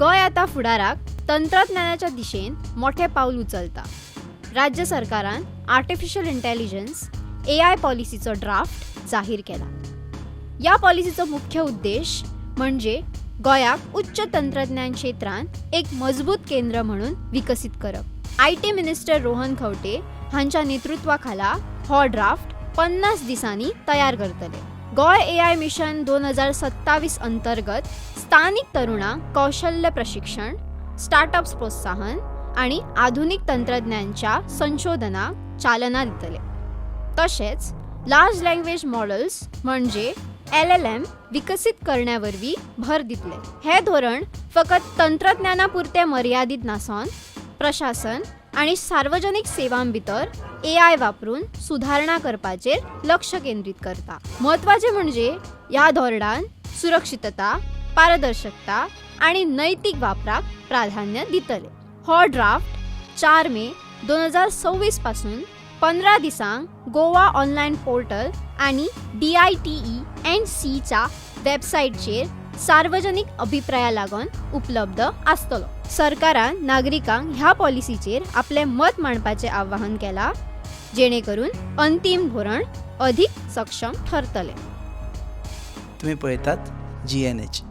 गोंय आतां फुडाराक तंत्रज्ञानाच्या दिशेन मोठें पावल उचलता. राज्य सरकारान आर्टिफिशियल इंटेलिजन्स एआय पॉलिसीचो ड्राफ्ट जाहीर केला. ह्या पॉलिसीचो मुख्य उद्देश म्हणजे गोंयाक उच्च तंत्रज्ञान क्षेत्रांत एक मजबूत केंद्र म्हणून विकसीत करप. IT minister Rohan Khaunte हांच्या नेतृत्वा खाला हो ड्राफ्ट 50 दिसांनी तयार करतले. गोंय एआय मिशन 2027 अंतर्गत स्थानिक तरुणांक कौशल्य प्रशिक्षण, स्टार्टअप्स प्रोत्साहन आणि आधुनिक तंत्रज्ञानाच्या संशोधनाक चालना दितले. तशेंच लार्ज लँग्वेज मॉडल्स म्हणजे एलएलएम विकसीत करण्यावरवीं भर दितले. हे धोरण फकत तंत्रज्ञाना पुरतें मर्यादीत नासून प्रशासन आनी सार्वजनीक सेवां भितर एआय वापरून सुधारणा करपाचेर लक्ष केंद्रीत करता. म्हत्वाचें म्हणजे ह्या धोरणान सुरक्षितता, पारदर्शकता आनी नैतीक वापराक प्राधान्य दितले. हो ड्राफ्ट 4 मे 2026 पासून 15 दिसांक गोवा ऑनलायन पोर्टल आनी डीआयटीई एनसीच्या वेबसायटीचेर सार्वजनीक अभिप्राया लागून उपलब्ध आसतलो. सरकारान नागरिकांक ह्या पॉलिसीचेर आपलें मत मांडपाचें आवाहन केलां, जेणे करून अंतीम धोरण अधिक सक्षम ठरतलें. तुमी पळयतात जीएनएच.